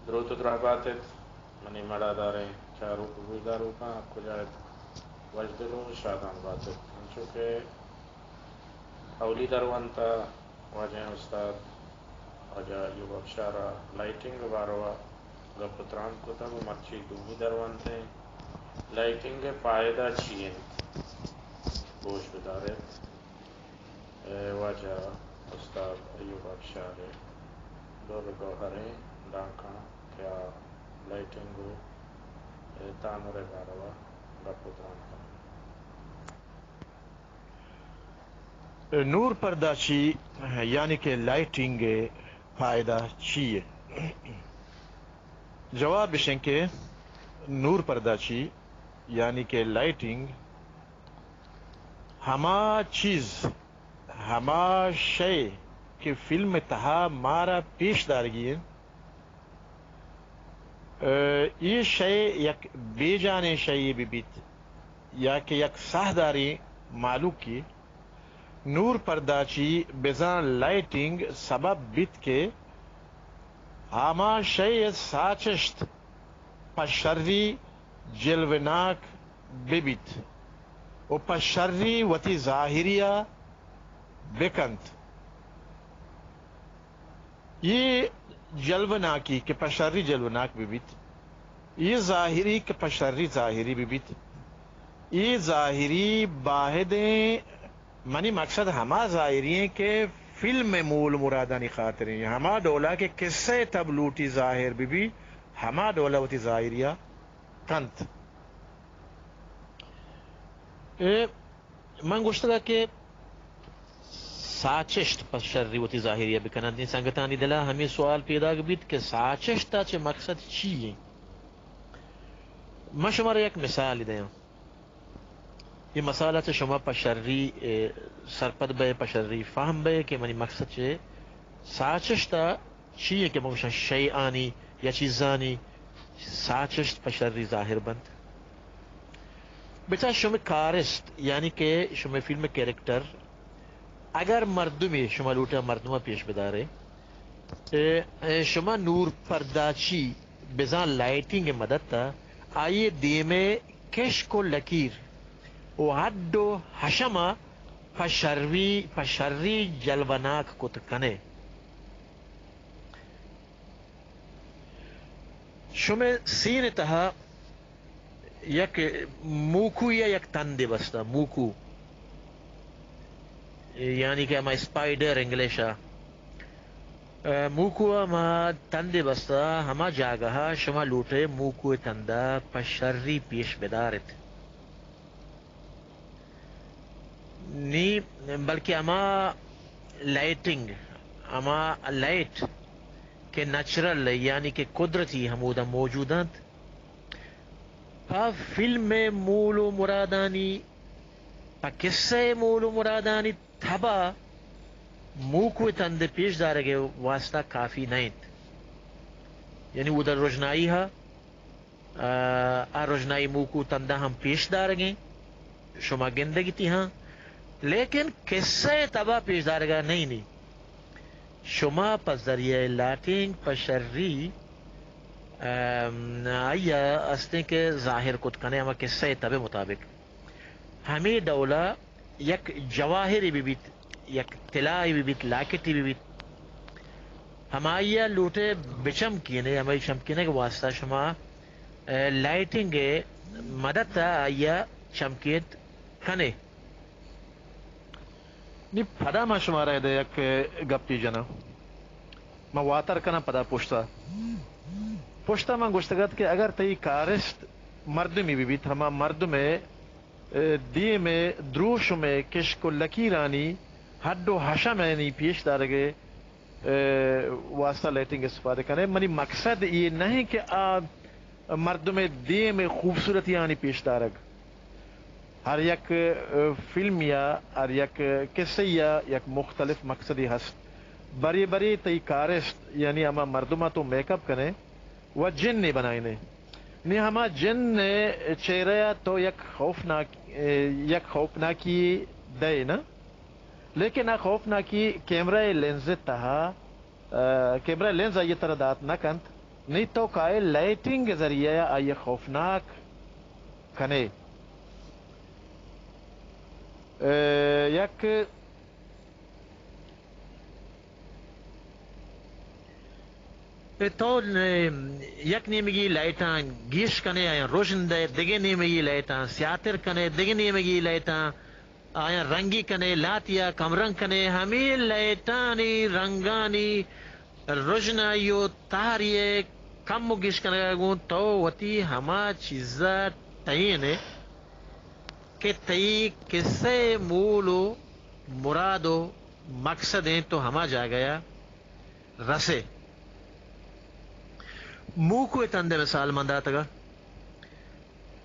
دروت ءُ دراہ بات ات منی مڑاداریں چاروک ءُ گوشداروکاں، ہر کجا ات وشدل ءُ شادان بات ات۔ انچو کہ اولی درونت ءَ واجہیں استاد واجہ ایوب افشار ءَ لائٹنگ ءِ باروا گپ ءُ تران کتگ ءُ مرچی دومی درونت ءَ لائٹنگ ءِ فائدہ چی انت؟ گوش بدار ات۔ اے واجہ استاد ایوب افشار ءِ در ءُ گوہریں دانکاں کہ آ لائٹنگ ءُ اے تامر ءِ باروا گپ ءُ تران کنت۔ نور پرداچی یعنی کہ لائٹنگ ءِ فائدہ چی اے؟ جواب اش انت کہ نور پرداچی یعنی کہ لائٹنگ ہما چیز، ہما شے کہ فلم ءِ تہا مارا پیش دارگی انت، اے شے یک بیجانیں شے بہ بیت یا کہ یک ساہداریں مہلوکے، نور پرداچی بزاں لائٹنگ سبب بیت کہ ہما شے ءِ ساچشت پہ شری جلوہ ناک بہ بیت ءُ پہ شری وتی ظاہری ءَ بہ کنت۔ اے جلوہ ناکی کہ پہ شری جلوہ ناک بہ بیت، اے ظاہری کہ پہ شری ظاہری بہ بیت، اے ظاہری باہدیں، منی مقصد ہما ظاہری ایں کہ فلم ءِ مول مرادانی خاطر ایں، ہما ڈولا کہ قصہ ءِ تب لوٹی ظاہر بہ بی، ہما ڈولا وتی ظاہری ءَ کنت۔ اے من گوشتگ کہ ساچشت پہ شری وتی ظاہری ءَ بکننت۔ نی سنگتانی دل ءَ ہمے سوال پیداگ بیت کہ ساچشت ءَ چہ مقصد چی ایں؟ من شمارا یک مثالے دیاں۔ اے مثال ءَ چہ شما پہ شری، اے، سرپد بئے، پہ شری فہم بئے کہ منی مقصد چہ ساچشت ءَ چی ایں کہ من گوشاں شیئانی یا چیزانی ساچشت پہ شری ظاہر بنت۔ بچار شمئے کارست، یعنی کہ شمئے فلم ءِ کریکٹر، اگر مردمے شما لوٹے مردم ءَ پیش بدارے، اے، اے، شما نور پرداچی بزاں لائٹنگ ءِ مدت ءَ آئی ءِ دیم ءِ کشک ءُ لکیر ءُ ہڈ ءُ حشم ءَ پہ شری، پہ شری جلوہ ناک کت کنے۔ شمئے سین ءِ تہا یک موکو یا یک تندے بستہ، موکو، یعنی کہ ہما اسپائڈر انگلش ءَ۔ اے، موکو ءَ ہما تندے بستہ، ہما جاگہ ءَ شما لوٹے موکو ءِ تند ءَ پہ شری پیش بدار ات۔ نی بلکہ ہما لائٹنگ، ہما لائٹ کہ نیچرل یعنی کہ قدرتی ہمودا موجود انت، پہ فلم ءِ مول ءُ مرادانی، پہ قصہ ءِ مول ءُ مرادانی تبا موکو ءِ تند ءِ پیش دارگ ءِ واسطہ کافی نہ انت۔ یعنی اودا رژنائی ءَ، آ، آ رژنائی موکو تند ءَ ہم پیش دارگ ءَ انت، شما گندگ ءَ ات ہاں، لیکن قصہ ءِ تبا پیش دارگ ءَ نہ انت۔ شما پہ ذریعہ لائٹنگ پہ شری، آ، آئی ءَ استیں کہ ظاہر کت کنے ہما قصہ ءِ تب ءِ مطابق۔ ہمے ڈول ءَ یک جواہرے بہ بیت، یک طلائے بہ بیت، لاکٹے بہ بیت، ہمائی ءَ لوٹے بچمکینے، ہمائی چمکینگ ءِ واسطہ شما، اے، لائٹنگ ءِ مدت ءَ آئی ءَ چمکینت کنے۔ نی پدا ما شمارا ادا یک گپے جناں، ما واتر کناں پدا پشتا۔ پشتا من گوشتگ ات کہ اگر تئی کارست مردمے بہ بیت، ہما مردم ءِ اے، دیم ءِ دروشم ءِ کشک ءُ لکیرانی ہڈ ءُ حشمانی پیش دارگ ءِ، اے، واسطہ لائٹنگ استفادہ کنے۔ منی مقصد اے نہ انت کہ آ مردم ءِ دیم ءِ خوبصورتیانی پیش دارگ۔ ہر یک، اے، فلم یا ہر یک قصہ یا یک مختلف مقصدے ہست۔ برے برے تئی کارست، یعنی ہما مردم ءَ تو میک اپ کنے، و جنے بنائینے۔ نی ہما جن ءِ چہرہ ءَ تو یک خوفناک، یک خوفناکی دئے نا، لیکن آ خوفناکی کیمرہ ءِ لینز ءِ تہا، آ، کیمرہ ءِ لینز آئی ءَ ترا دات نہ کنت، نی تو کائے لائٹنگ ءِ ذریعہ ءَ آئی ءَ خوفناک کنے۔ اے، یک، اے تو، اے، یک نیمگی لائٹاں گیش کنے، آیاں رژن دئے، دگہ نیمگی لائٹاں سیاتر کنے، دگہ نیمگی لائٹاں آیاں رنگی کنے، لہتیا کم رنگ کنے، ہمے لائٹانی رنگانی رژنائی و تہاری ءِ کم و گیش کنگ ءَ گوں تو وتی ہما چیز ءَ ٹہین ئے کہ تئی کسہ ءِ مول و مراد و مقصد انت، تو ہما جاگہ ءَ رس ئے۔ موکو ءِ تند ءِ مثال من داتگ ءَ۔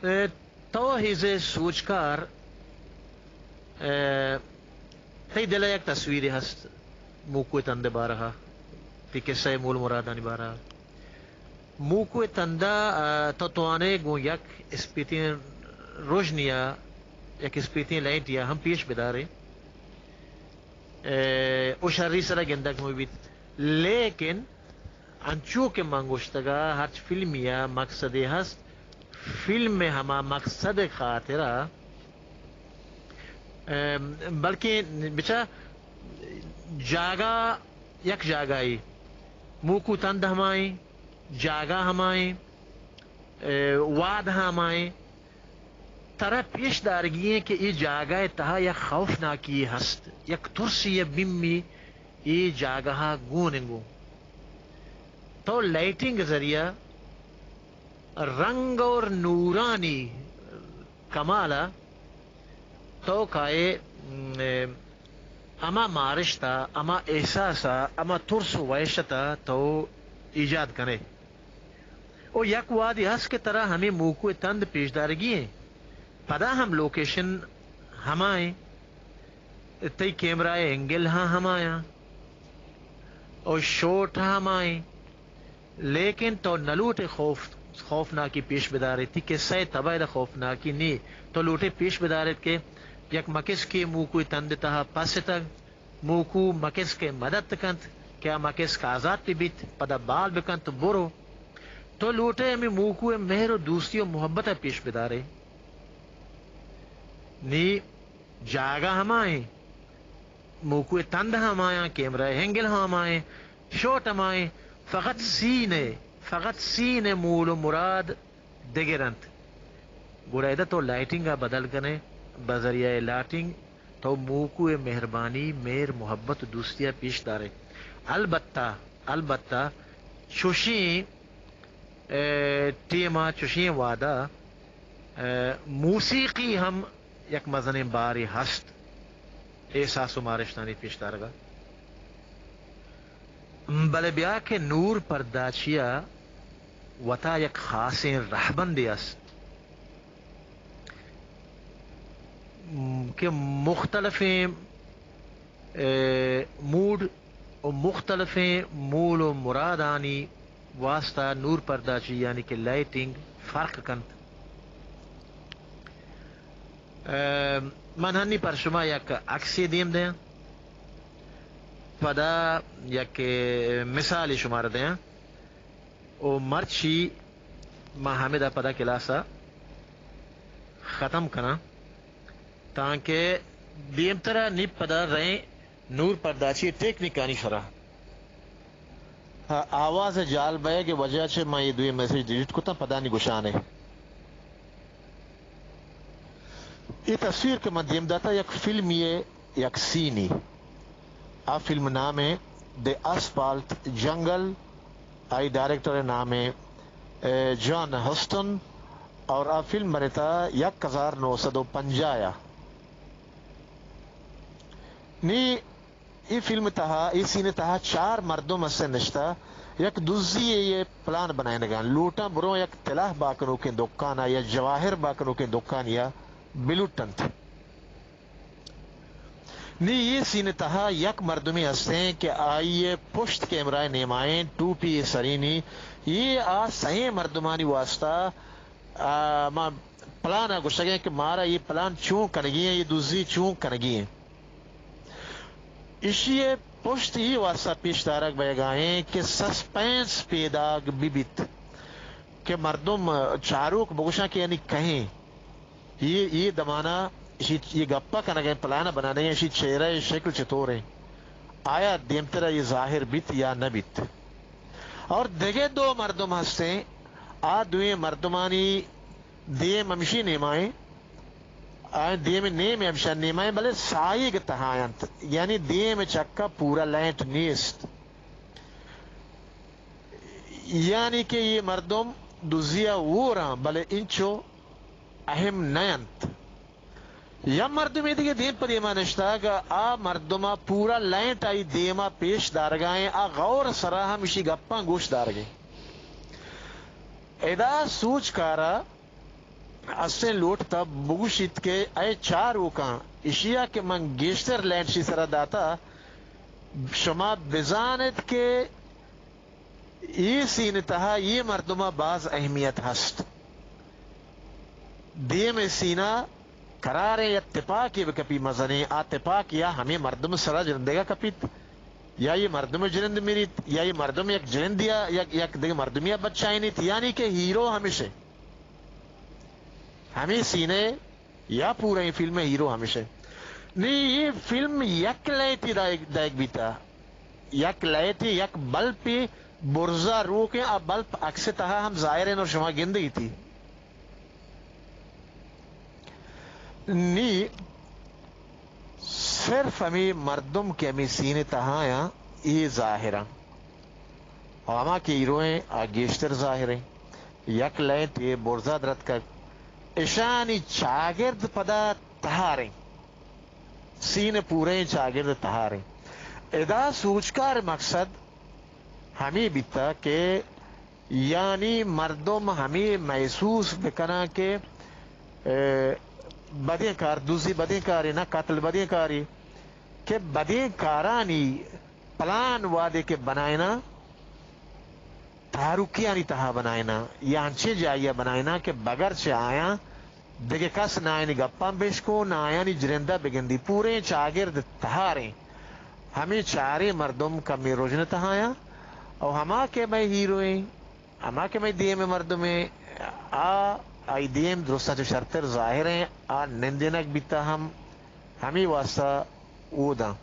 اے، تو ہیز ءِ سوجکار، اے، تئی دل ءَ یک تصویرے ہست موکو ءِ تند ءِ بارہ ءَ، تئی کسہ ءِ مول مرادانی بارہ ءَ۔ موکو ءِ تند ءَ، آ، تو توان ئے گوں یک اسپیتیں رژنی ءَ، یک اسپیتیں لائٹے ءَ ہم پیش بدار ئے۔ اے، او شری سرا گندگ مہ بیت۔ لیکن انچو کہ من گوشتگ ءَ، ہرچ فلمی ءَ مقصدے ہست، فلم ءِ ہما مقصد ءِ خاطر ءَ، اے، بلکیں بچا جاگہ یک جاگہے، موکو تند ہمائیں، جاگہ ہمائیں، اے، واد ہمائیں، ترا پیش دارگی ایں کہ اے جاگہ ءِ تہا یک خوفناکی ہست، یک ترسی ءِ بمی اے جاگہ ءَ گون انگو۔ تو لائٹنگ ذریعہ رنگ اور نورانی کمال ءَ تو کائے، م، ہما مارشت ءَ، ہما احساس ءَ، ہما ترس و وحشت ءَ تو ایجاد کنے۔ او یک وہدے ہست کہ ترا ہمے موکو ءِ تند پیش دارگی ایں، پدا ہم لوکیشن ہما ایں، تئی کیمرہ ءِ اینگل ہاں ہمایاں، او شوٹ ہمائیں، لیکن تو نہ لوٹ ئے خوف، خوفناکی پیش بدار ئے، تئی کسہ ءِ تبع ءَ خوفناکی نی، تو لوٹ ئے پیش بدار ئے کہ یک مکسکے موکو ءِ تند ءِ تہا پس اتگ، موکو مکسک ءِ مدت کنت کہ آ مکسک آزات بہ بیت، پدا بال بہ کنت، برو۔ تو لوٹ ئے ہمے موکو ءِ مہر و دوستی و محبت ءَ پیش بدار ئے۔ نی جاگہ ہمائیں، موکو ءِ تند ہمایاں، کیمرہ ءِ اینگل ہمائیں، شوٹ ہمائیں، فقط سین ءِ، فقط سین ءِ مول و مراد دگر انت۔ گڑا ادا تو لائٹنگ ءَ بدل کن ئے، بذریعہ لائٹنگ تو موکو ءِ مہربانی، مہر، محبت و دوستی ءَ پیش دار ئے۔ البتہ، البتہ چوشیں، اے، ٹیم ءَ، چوشیں وہد ءَ، اے، موسیقی ہم یک مزنیں بارے ہست احساس و مارشتانی پیش دارگ ءَ۔ بلے بیا کہ نور پرداچی ءَ وتا یک خاصیں رہبندے است کہ مختلفیں، اے، موڈ و مختلفیں مول و مرادانی واسطہ نور پرداچی یعنی کہ لائٹنگ فرق کنت۔ اے، من ہنی پر شما یک عکسے دیم دیاں، پدا یک مثالے شمارا دیاں۔ و مرچی ما ہمدا پدا کلاس ءَ ختم کناں، تانکہ دیمترا نی پدا رئیں نور پرداچی ٹیکنیکانی سرا۔ ہاں، آواز جال بئیگ ءِ وجہ چہ من اے دوئیں میسج ڈیلیٹ کتاں، پدا نی گشانے۔ اے تصویر کہ من دیم داتا یک فلمی ءِ یک سینی۔ آ فلم نام ایں دی اسفالٹ جنگل، آئی ڈائریکٹر نام ایں، اے، جان ہسٹن، اور آ فلم بنتا یک ہزار نو سد و پنجاہ ءَ۔ نی اے فلم تہا، اے سین تہا چار مردم است نشتہ، یک دزی ءِ پلان بنائینگاں، لوٹاں برو یک طلا باکنوکیں دکان ءَ یا جواہر باکنوکیں دکانی ءَ بلوٹنت۔ نی اے سین تہا یک مردمے ہستیں کہ آئی ءِ پشت کیمرہ ءِ نیمائیں، ٹوپی ءِ سرینی، اے آ سئیں مردمانی واسطہ، آ، ما پلان ءَ گوشگیں کہ مارا اے پلان چون کنگی ایں، اے دزی چون کنگی ایں۔ ایشی ءِ پشت اے واسطہ پیش دارگ بئیگا ایں کہ سسپنس پیداگ بہ بیت کہ مردم، چاروک بگوشاں کہ یعنی کہیں اے، اے دمانا اشی اے گپا کنگیں، پلانا بنانگیں، اشی چہرہ شکل چطوریں، آیا دیمترا اے ظاہر بیت یا نہ بیت۔ اور دگہ دو مردم ہستیں، آ دوئیں مردمانی دیم ہمشی نیمائیں، آ دیم نیم ہمشی نیمائیں، بلے ساہیگ تہا انت، یعنی دیم چکا پورا لائٹ نیست، یعنی کہ اے مردم دزیا ہوراں، بلے انچو اہم نہ انت۔ یا مردمے دگہ دیم پہ دیما نشتگ، آ مردما پورا لائٹ آئی دیما پیش دارگائیں، آ غور سرا ہمشی گپاں گوش دارگیں۔ ادا سوجکارا استیں لوٹ تہ بگوشیت کہ اے چاروکاں، اشیا کہ من گیشتر لینڈ شی سرا داتا، شما بزانت کہ اے سین تہا اے مردما باز اہمیت ہست۔ دیم سینا قراریں یک تپاکے بکپی مزنیں، آ تپاک یا ہمے مردم سرا جنندگا کپیت، یا اے مردم جنند مریت، یا اے مردم یک جنندیا، یک، یک دگہ مردمیا بچائینیت، یعنی کہ ہیرو ہمشے۔ ہمے سینے یا پورا اے فلم ءِ ہیرو ہمشے۔ نی اے فلم یک لائٹے دائگ، دائگ بیتا۔ یک لائٹے، یک بلپے برزا روکیں، آ بلپ عکس تہا ہم ظاہر ایں اور شما گندگیتی۔ نی صرف ہمے مردم کہ ہمے سین تہا آیاں، اے ظاہر ایں۔ ہما کہ ہیرو ایں، آ گیشتر ظاہر ایں۔ یک لائٹے برزا درتکگ۔ اشانی چاگرد پدا تہاریں۔ سین پوریں چاگرد تہاریں۔ ادا سوجکار مقصد ہمے بیتا کہ یعنی مردم ہمے محسوس بکناں کہ، اے، بدیں کار، دزی بدیں کارے نہ، قتل بدیں کارے، کہ بدیں کارانی پلان وہدے کہ بنائیناں، تہاروکیانی تہا بنائیناں یا انچیں جاہیا بنائیناں کہ بگر چہ آیاں دگہ کس نہ آیانی گپاں بشکو، نہ آیانی جنندا بگندی۔ پوریں چاگرد تہاریں۔ ہمے چاریں مردم کمے رژن تہا آیاں۔ او ہما کہ مئے ہیرو ایں، ہما کہ مئے دیم مردم ایں، آ، آئی دیم درستاں چہ شرتر ظاہر ایں، آ نندینگ بیتا ہم ہمے واسطہ اوداں۔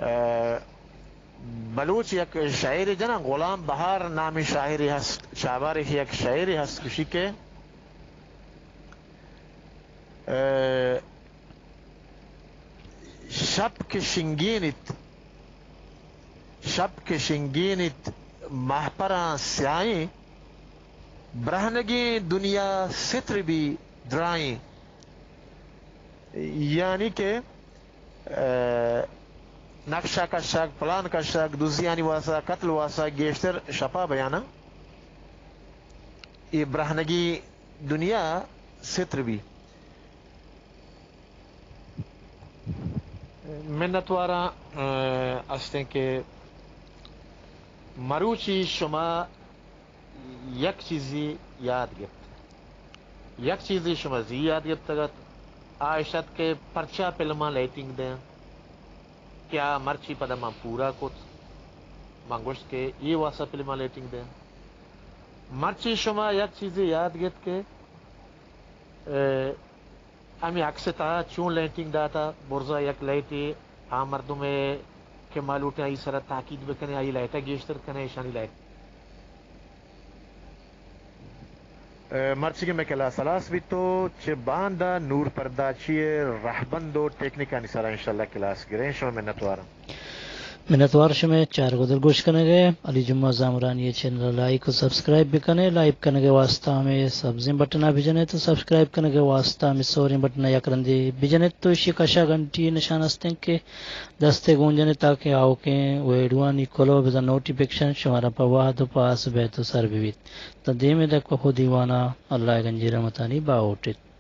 اے، بلوچ یک شاعرے جناں، غلام بہار نامیں شاعرے ہست، چابہارے یک شاعرے ہست، گوشی کہ، اے، شپ کہ شنگینیت، شپ کہ شنگینیت، مہپراں سیاہیں، برہنگیں دنیا ستر بی درائیں۔ یعنی کہ، اے، نقشہ کشگ، پلان کشگ، دزیانی واسا، قتل واسا گیشتر شپا بیانا۔ اے برہنگی دنیا ستر بی۔ منتواراں، اے، استیں کہ مروچی شما یک چیزے یاد گپت۔ یک چیزے شما زی یاد گپتگ ات، آ اش ات کہ پرچا پلماں لائٹنگ دیاں، کہ آ مرچی پدا من پورا کت، من گوشت کہ اے واسطہ پلماں لائٹنگ دیاں۔ مرچی شما یک چیزے یاد گپت کہ، اے، ہمے عکس ءِ تہا چون لائٹنگ داتا، برزا یک لائٹے، آ مردم ءَ کہ ما لوٹیں آئی سرا تاکید بکنیں، آئی لائٹ ءَ گیشتر کنیں، ایشانی لائٹ۔ اے، مرچی کہ مئے کلاس ہلاس بیت و چہ باندا نور پرداچی ءِ رہبند و ٹیکنیکانی سرا انشاءاللہ کلاس گریں۔ شمئے منتواراں۔ منتوار شمئے چارگ و دلگوش کنگ ءَ۔ علی جمعہ زامرانی ءِ چینل ءَ لائک و سبسکرائب بکن ئے۔ لائک کنگ ءِ واستہ ہمے سبزیں بٹن ءَ بجن ئے تو سبسکرائب کنگ ءِ واستہ ہمے سوریں بٹن ءَ یک رندے بجن ئے تو ایشی ءِ کش ءَ گھنٹی ءِ نشان است انت کہ دست ءَ گون جن ئے تاکہ آؤکیں ویڈیوانی کلوہ بزاں نوٹیفکیشن شمارا پہ وہد و پہ آس بہت و سر بہ بیت۔ تا دیم ءَ دک پہ خو دیوان ءَ اللہ ءِ گنجیں رحمتانی باہوٹ ایت۔